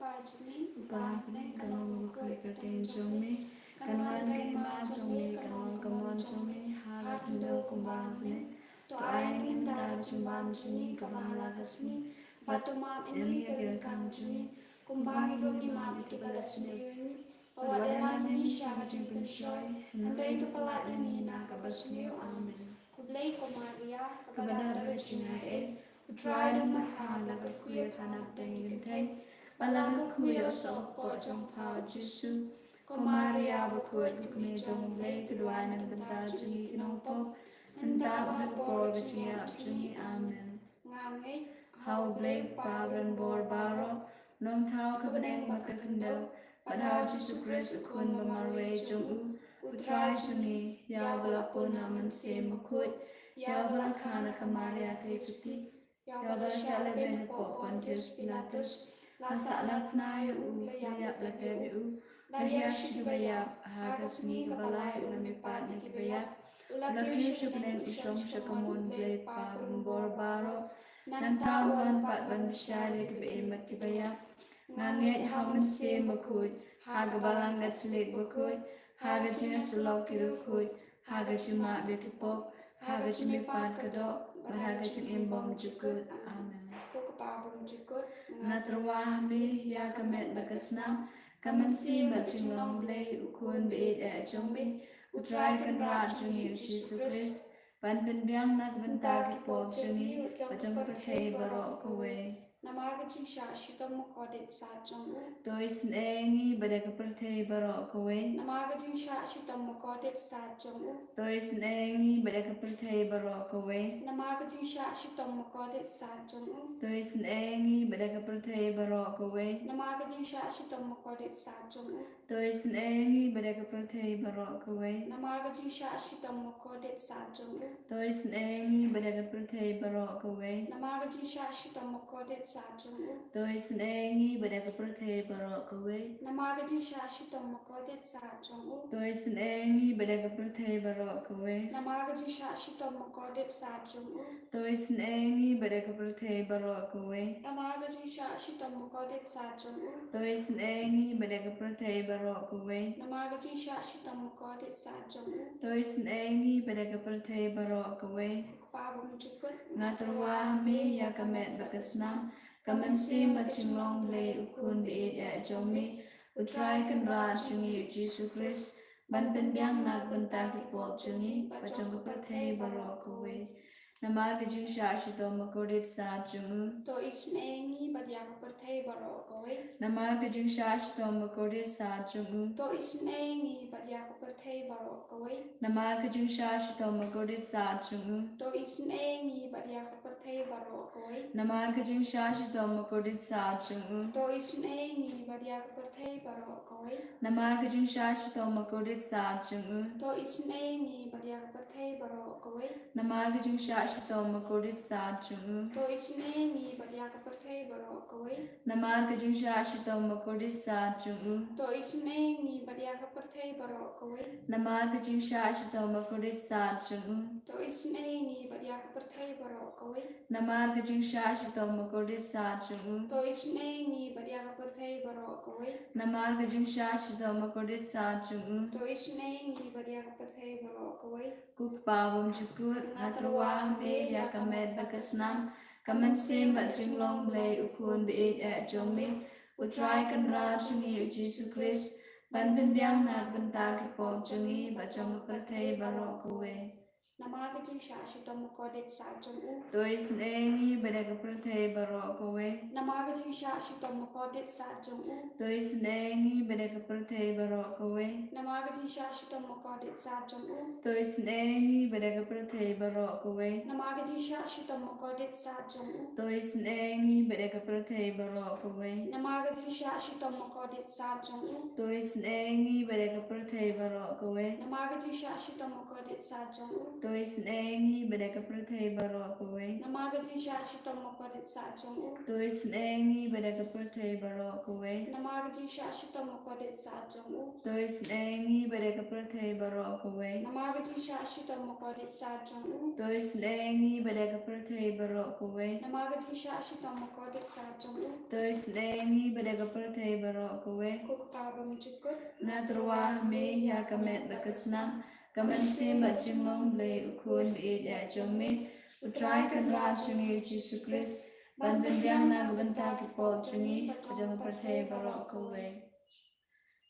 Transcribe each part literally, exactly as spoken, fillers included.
Kpa jong ngi uba ha bneng, kan long bakhuid ka kyrteng jong me, kan wan ka hima jong me, kan long ka mon jong me ha ka khyndew kumba ha bneng. To ai ngi mynta ka jingbam jong ngi kaba ha la ka sngi, bad to map ïa ngi ïa ki ryngkang jong ngi kumba ngi ruh ngi map ïa kiba la sniew ïa ngi. Wat ïalam ïa ngi sha ka jingpynshoi, hynrei to pyllait ïa ngi na kaba sniew. Amen. Khublei ko Maria, kaba dap da ka jingaiei, U Trai u don marha, la kyrkhu ïa pha na pdeng ki kynthei, bad la kyrkhu ïa u soh kpoh jong pha u Jisu. Ko Maria bakhuid, ka kmie jong U Blei, to duwai na ka bynta jong ngi ki nongpop, mynta bad ha ka por ka jingïap jong ngi. Amen. Nga ngeit ha U Blei Kpa uba don bor baroh, Nongthaw ka bneng bad ka khyndew, bad ha U Jisu Khrist u Khun ba marwei jong u, U Trai jong ngi, ïa uba la pun ha u Mynsiem Bakhuid, ïa uba la kha na ka Maria ka Isuti, ïa uba la shah lehbeiñ hapoh Pontius Pilatus, la sahnarphna ïa u, la ïap la kep ïa u, la hiar sha kiba ïap, ha ka sngi kaba lai u la mihpat na kiba ïap, u la kiew sha bneng, u shong sha ka mon U Blei Kpa uba don bor baroh. Nangta u wan pat ban bishar ïa kiba im bad kiba ïap. Nga ngeit ha u Mynsiem Bakhuid, ha ka Balang Katholik bakhuid, ha ka jingïasyllok ki riewkhuid, ha ka jingmap ïa ki pop, ha ka jingmihpat ka doh, bad ha ka jingim bymjukut. Amen. Ko Kpa bymjukut, nga tyrwa ha me ïa ka met bad ka snam, ka mynsiem bad jinglong Blei, u Khun ba ïeit eh jong me, U Trai Kynrad jong ngi U Jisu Khrist, ban pynbiang na ka bynta ki pop jong ngi bad jong ka pyrthei baroh kawei. Namar ka jingshah shitom makordit sad jong u, to isynei ïa ngi bad ïa ka pyrthei baroh kawei. Namar ka jingshah shitom makordit sad jong u, to isynei ïa ngi bad ïa ka pyrthei baroh kawei. Namar ka jingshah shitom makordit sad jong u, to isynei ïa ngi bad ïa ka pyrthei baroh kawei. Namar ka jingshah shitom makordit sad jong u, to isynei ïa ngi bad ïa ka pyrthei baroh kawei. Namar ka jingshah shitom makordit sad jong u, to isynei ïa ngi bad ïa ka pyrthei baroh kawei. Namar ka jingshah shitom makordit sad jong u, to isynei ïa ngi bad ïa ka pyrthei baroh kawei. Namar ka jingshah shitom makordit sad jong u, to isynei ïa ngi bad ïa ka pyrthei baroh kawei. Namar ka jingshah shitom makordit sad jong u, to isynei ïa ngi bad ïa ka pyrthei baroh kawei. Namar ka jingshah shitom makordit sad jong u, to isynei ïa ngi bad ïa ka pyrthei baroh kawei. Namar ka jingshah shitom makordit sad jong u, to isynei ïa ngi bad ïa ka pyrthei baroh kawei. Ko Kpa bymjukut, nga tyrwa ha me ïa ka met bad ka snam, ka mynsiem bad jinglong Blei, u Khun ba ïeit eh jong me, U Trai Kynrad jong ngi U Jisu Khrist, ban pynbiang na ka bynta ki pop jong ngi bad jong ka pyrthei baroh kawei. Namar ka jingshah shitom makordit sad jong u, to isynei ïa ngi bad ïa ka pyrthei baroh kawei. Namar ka jingshah shitom makordit sad jong u, to isynei ïa ngi bad ïa ka pyrthei baroh kawei. Namar ka jingshah shitom makordit sad jong u, to isynei ïa ngi bad ïa ka pyrthei baroh kawei. Namar ka jingshah shitom makordit sad jong u, to isynei ïa ngi bad ïa ka pyrthei baroh kawei. Namar ka jingshah shitom makordit sad jong u, to isynei ïa ngi bad ïa ka pyrthei baroh kawei. Namar ka jingshah shitom makordit sad jong u, to isynei ïa ngi bad ïa ka pyrthei baroh kawei. Namar ka jingshah shitom makordit sad jong u, to isynei ïa ngi bad ïa ka pyrthei baroh kawei. Namar ka jingshah shitom makordit sad jong u, to isynei ïa ngi bad ïa ka pyrthei baroh kawei. Namar ka jingshah shitom makordit sad jong u, to isynei ïa ngi bad ïa ka pyrthei baroh kawei. Namar ka jingshah shitom makordit sad jong u, to isynei ïa ngi bad ïa ka pyrthei baroh kawei. Ko Kpa bymjukut, nga tyrwa ha me ïa ka met bad ka snam, ka mynsiem bad jinglong Blei, u Khun ba ïeit eh jong me, U Trai Kynrad jong ngi U Jisu Khrist, ban pynbiang na ka bynta ki pop jong ngi bad jong ka pyrthei baroh kawei. Namar ka jingshah shitom makordit sad jong u, to isynei ïa ngi bad ïa ka pyrthei baroh kawei. Namar ka jingshah shitom makordit sad jong u, to isynei ïa ngi bad ïa ka pyrthei baroh kawei. Namar ka jingshah shitom makordit sad jong u, to isynei ïa ngi bad ïa ka pyrthei baroh kawei. Namar ka jingshah shitom makordit sad jong u, to isynei ïa ngi bad ïa ka pyrthei baroh kawei. Namar ka jingshah shitom makordit sad jong u, to isynei ïa ngi bad ïa ka pyrthei baroh kawei. Namar ka jingshah shitom makordit sad jong u, to To isynei ïa ngi bad ïa ka pyrthei baroh kawei. Namar ka jingshah shitom bakordit sah jong u. To isynei ïa ngi bad ïa ka pyrthei baroh kawei. Namar ka jingshah shitom bakordit sah jong u. To isynei ïa ngi bad ïa ka pyrthei baroh kawei. Namar ka jingshah shitom bakordit sah jong u. To isynei ïa ngi bad ïa ka pyrthei baroh kawei. Namar ka jingshah shitom bakordit sah jong u. To isynei ïa ngi bad ïa ka pyrthei baroh kawei. Ko Kpa bymjukut. Nga tyrwa ha me ïa ka met bad ka snam, ka mynsiem bad jinglong Blei u Khun ba ïeit eh jong me, U Trai Kynrad jong ngi U Jisu Khrist, ban pynbiang na ka bynta ki pop jong ngi bad jong ka pyrthei baroh kawei.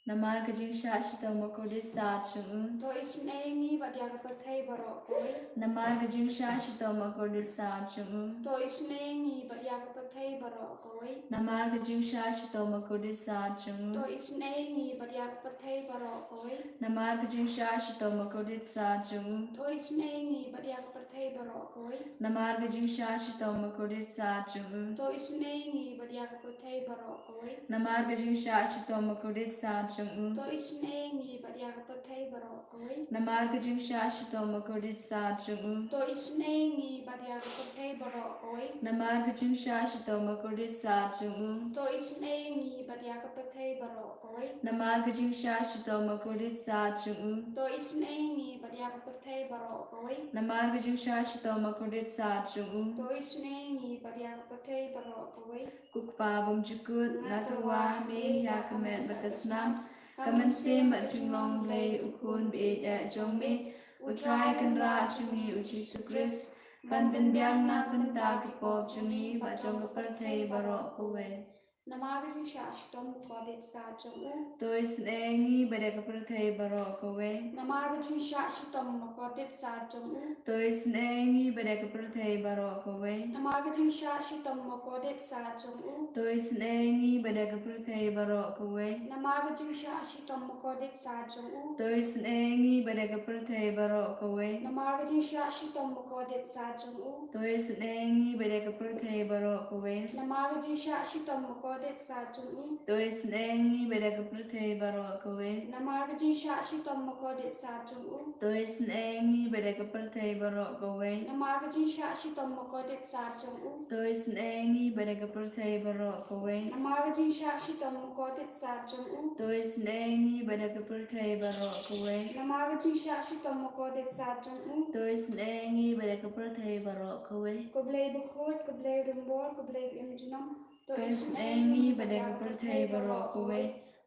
Namar ka jingshah shitom bakordit sah jong u. To isynei ïa ngi bad ïa ka pyrthei baroh kawei. Namar ka jingshah shitom bakordit sah jong u. To isynei ïa ngi bad ïa ka pyrthei baroh kawei. Namar ka jingshah shitom bakordit sah jong u. To isynei ïa ngi bad ïa ka pyrthei baroh kawei. Namar ka jingshah shitom bakordit sah jong u. To isynei ïa ngi bad ïa ka pyrthei baroh kawei. Namar ka jingshah shitom bakordit sah jong u. To isynei ïa ngi bad ïa ka pyrthei baroh kawei. Namar ka jingshah shitom bakordit sah jong u. To isynei ïa ngi bad ïa ka pyrthei baroh kawei. Namar ka jingshah shitom bakordit sah jong u. To isynei ïa ngi bad ïa ka pyrthei baroh kawei. Namar ka jingshah shitom bakordit sah jong u. To isynei ïa ngi bad ïa ka pyrthei baroh kawei. Namar ka jingshah shitom bakordit sah jong u. To isynei ïa ngi bad ïa ka pyrthei baroh kawei. Namar ka jingshah shitom bakordit sah jong u. To isynei ïa ngi bad ïa ka pyrthei baroh kawei. Ko Kpa bymjukut, nga tyrwa ha me ïa ka met bad ka snam, ka mynsiem bad jinglong Blei u Khun ba ïeit eh jong me, U Trai Kynrad jong ngi U Jisu Khrist, ban pynbiang na ka bynta ki pop jong ngi bad jong ka pyrthei baroh kawei. Namar ka jingshah shitom bakordit sah jong u. To isynei ïa ngi bad ïa ka pyrthei baroh kawei. Namar ka jingshah shitom bakordit sah jong u. To isynei ïa ngi bad ïa ka pyrthei baroh kawei. Namar ka jingshah shitom bakordit sah jong u. To isynei ïa ngi bad ïa ka pyrthei baroh kawei. Namar ka jingshah shitom bakordit sah jong u. To isynei ïa ngi bad ïa ka pyrthei baroh kawei. Namar ka jingshah shitom bakordit sah jong u. To isynei ïa ngi bad ïa ka pyrthei baroh kawei. Namar ka jingshah shitom bakordit sah jong u. To isynei ïa ngi bad ïa ka pyrthei baroh kawei. Namar ka jingshah shitom bakordit sah jong u. To isynei ïa ngi bad ïa ka pyrthei baroh kawei. Namar ka jingshah shitom bakordit sah jong u. To isynei ïa ngi bad ïa ka pyrthei baroh kawei. Namar ka jingshah shitom bakordit sah jong u. To isynei ïa ngi bad ïa ka pyrthei baroh kawei. Namar ka jingshah shitom bakordit sah jong u. To isynei ïa ngi bad ïa ka pyrthei baroh kawei. Ko Blei bakhuid, ko Blei badonbor, ko Blei ba im junom. To isynei ïa ngi bad ïa ka pyrthei baroh kawei.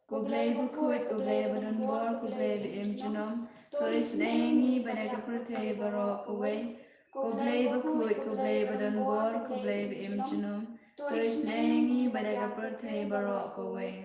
Ko Blei bakhuid, ko Blei badonbor, ko Blei ba im junom. To isynei ïa ngi bad ïa ka pyrthei baroh kawei. Ko Blei bakhuid, ko Blei badonbor, ko Blei ba im junom. To isynei ïa ngi bad ïa ka pyrthei baroh kawei.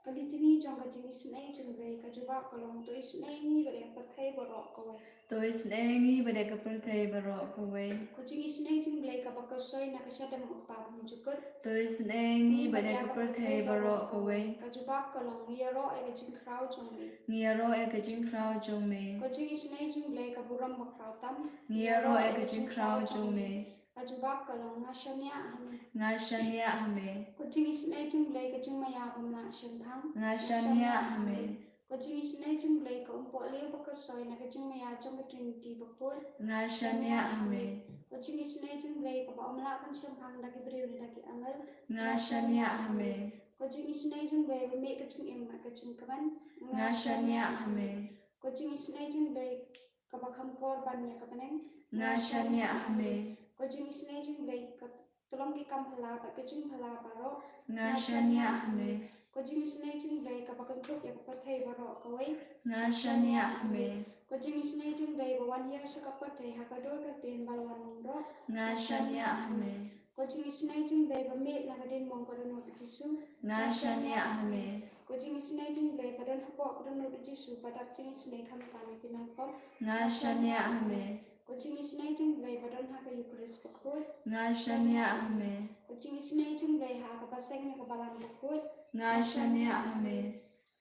Ka litany jong ka jingisynei jong Blei ka jubab ka long, to isynei ïa ngi bad ïa ka pyrthei baroh kawei. To isynei ïa ngi bad ïa ka pyrthei baroh kawei. Ka jingisynei jong Blei kaba kyrsoi na ka shadem U Kpa bymjukut. To isynei ïa ngi bad ïa ka pyrthei baroh kawei. Ka jubab ka long, ngi ïaroh ïa ka jingkhraw jong me. Ngi ïaroh ïa ka jingkhraw jong me. Ka jingisynei jong Blei ka burom bakhraw tam. Ngi ïaroh ïa ka jingkhraw jong me. Ka jubab ka long, nga shaniah ha me. Nga shaniah ha me. Ka jingisynei jong Blei ka jingmaïa bym lah shemphang. Nga shaniah ha me. Ka jingisynei jong Blei ka umpohliew ba kyrsoi na ka jingmaïa jong ka Trinity bakhuid. Nga shaniah ha me. Ka jingisynei jong Blei kaba ym lah ban shemphang da ki briew ne da ki angel. Nga shaniah ha me. Ka jingisynei jong Blei ba mih ka jingim bad ka jingkmen. Nga shaniah ha me. Ka jingisynei jong Blei kaba kham kor ban ïa ka bneng. Nga shaniah ha me. Ka jingisynei jong Blei ka tyllong ki kam phylla bad ka jingphylla baroh. Nga shaniah ha me. Ka jingisynei jong Blei kaba kynthup ïa ka pyrthei baroh kawei. Nga shaniah ha me. Ka jingisynei jong Blei ba wan hiar sha ka pyrthei ha ka dur ka ktien ba la wan long doh. Nga shaniah ha me. Ka jingisynei jong Blei ba mih na ka diengmong ka dohnud U Jisu. Nga shaniah ha me. Ka jingisynei jong Blei ba don hapoh ka dohnud U Jisu ba dap jingisynei khamtam ïa ki nongpop. Nga shaniah ha me. Ka jingisynei jong Blei ba don ha ka Eukharist bakhuid. Nga shaniah ha me. Ka jingisynei jong Blei ha kaba seng ïa ka balang bakhuid. Nga shaniah ha me.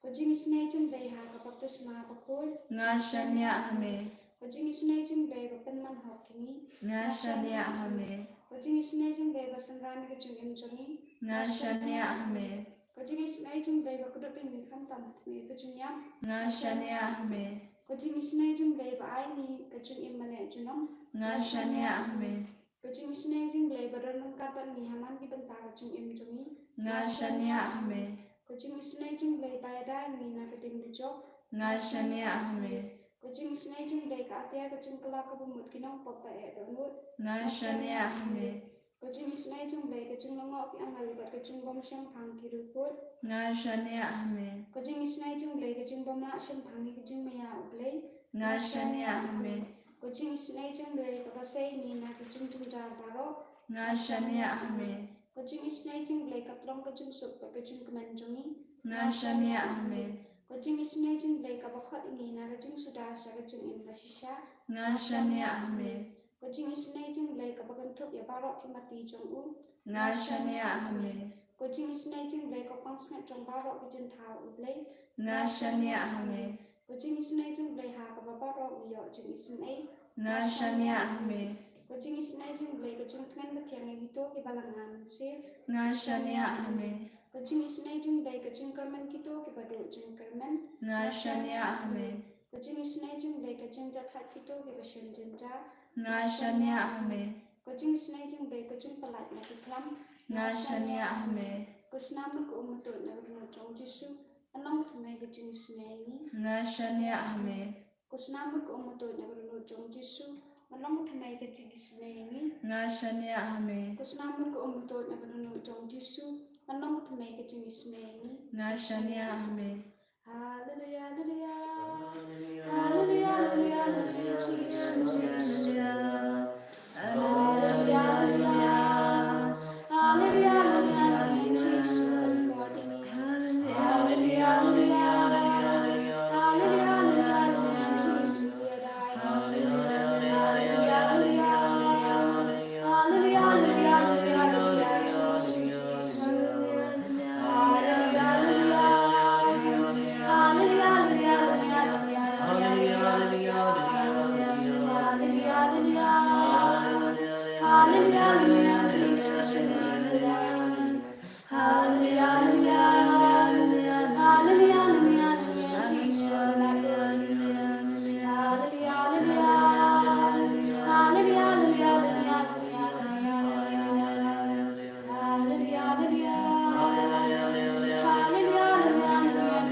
Ka jingisynei jong Blei ha ka baptisma bakhuid. Nga shaniah ha me. Ka jingisynei jong Blei ba pynman hok ïa ngi. Nga shaniah ha me. Ka jingisynei jong Blei ba synran ïa ka jingim jong ngi. Nga shaniah ha me. Ka jingisynei jong Blei ba kdup ïa ngi khamtam ha khmih ka jingïap. Nga shaniah ha me. Ka Ka jingisynei jong U Blei ba ai ngi ka jingim ban leh junom. Nga shaniah ha me. Ka jingisynei jong U Blei ba don ryngkat bad ngi ha man ki bynta ka jingim jong ngi. Nga shaniah ha me. Ka jingisynei jong U Blei ba ïada ïa ngi na ka ding dujok. Nga shaniah ha me. Ka jingisynei jong U Blei ka atiar ka jingkylla kaba mut ki nongpop ba eh dohnud. Nga shaniah ha me. Ka jingisynei jong U Blei ka jinglyngngoh ki angel bad ka jingbym shemphang ki riewkhuid. Nga shaniah ha me. Ka jingisynei jong U Blei ka jingbym lah shemphang ïa ka jingmaïa U Blei. Nga shaniah ha me. Ka jingisynei jong U Blei kaba sei ïa ngi na ki jingjynjar baroh. Nga shaniah ha me. Ka jingisynei jong U Blei ka pynlong ka jingsuk bad ka jingkmen jong ngi. Nga shaniah ha me. Ka jingisynei jong U Blei kaba khot ïa ngi na ka jingsuda sha ka jingim bashisha. Nga shaniah ha me. Ka jingisynei jong U Blei kaba kynthup ïa baroh ki mati jong u. Nga shaniah ha me. Ka jingisynei jong U Blei ka pansngiat jong baroh ki jingthaw U Blei. Nga shaniah ha me. Ka jingisynei jong U Blei ha kaba baroh ngi ïoh jingisynei. Nga shaniah ha me. Ka jingisynei jong U Blei ka jingtngen ba thiang ïa kito kiba langa mynsiem. Nga shaniah ha me. Ka jingisynei jong U Blei ka jingkyrmen kito kiba duh jingkyrmen. Nga shaniah ha me. Ka jingisynei jong U Blei ka jingjahthait kito kiba shem jynjar. Nga shaniah ha me. Ka jingisynei jong U Blei ka jingpyllait na ki khlam. Nga shaniah ha me. Ka snam bad ka ummatod na ka dohnud jong U Jisu. Ka long ka thymmai ka jingisynei ïa ngi. Nga shaniah ha me. Ka snam bad ka ummatod na ka dohnud jong U Jisu. Ka long ka thymmai ka jingisynei ïa ngi. Nga shaniah ha me. Ka snam bad ka ummatod na ka dohnud jong U Jisu. Ka long ka thymmai ka jingisynei ïa ngi. Nga shaniah ha me. Hallelujah, hallelujah. Hallelujah, hallelujah, hallelujah, Jisu, Jisu. Hallelujah, hallelujah. Hallelujah, hallelujah, hallelujah, Jisu. Hallelujah, hallelujah. Hallelujah, hallelujah, hallelujah, Jisu. Hallelujah, hallelujah, hallelujah. Hallelujah, hallelujah, hallelujah, hallelujah,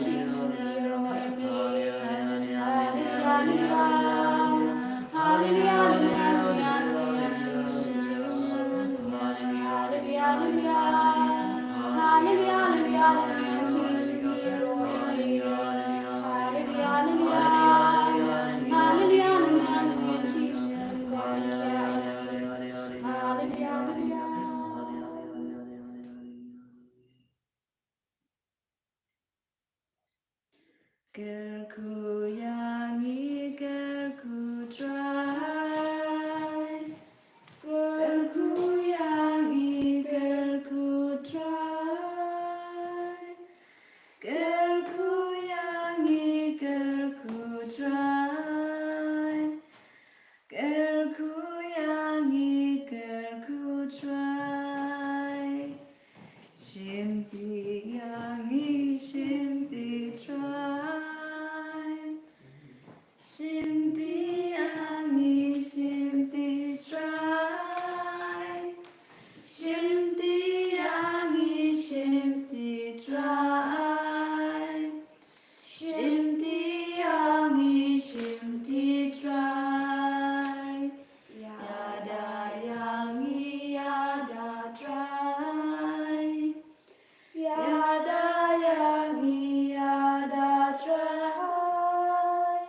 Jisu, Jisu. Kyrkhu ïa ngi, kyrkhu Trai. Kyrkhu ïa ngi, kyrkhu Trai. Kyrkhu ïa ngi, kyrkhu Trai. Kyrkhu ïa ngi, kyrkhu Trai. Shimti ïa ngi, shimti Trai. Shimti ïa ngi, shimti Trai. Shimti ïa ngi, shimti Trai. Shimti ïa ngi, shimti Trai. Ïada ïa ngi, ïada Trai. Ïada ïa ngi, ïada Trai.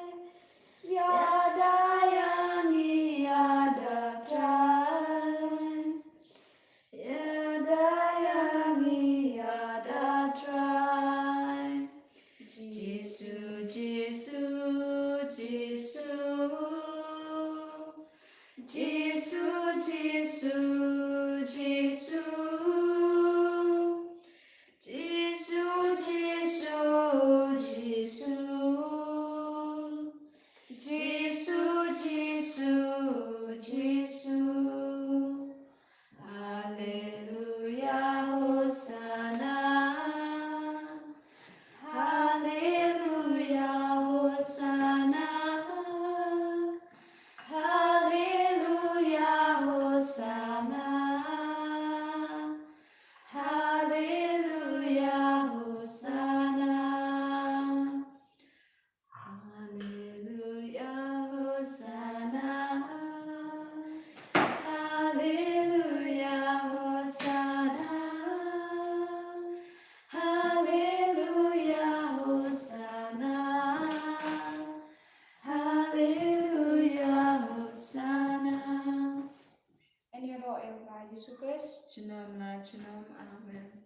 Ïada ïa ngi, ïada Trai. Ïada ïa ngi, ïada Trai. Jisu, Jisu, Jisu. Jisu, Jisu, Jisu. Jisu, Jisu, Jisu. Jisu, Jisu, Jisu. Haleluya, Hosana. Haleluya, Hosana. Jisu Khrist, junom la junom. Amen.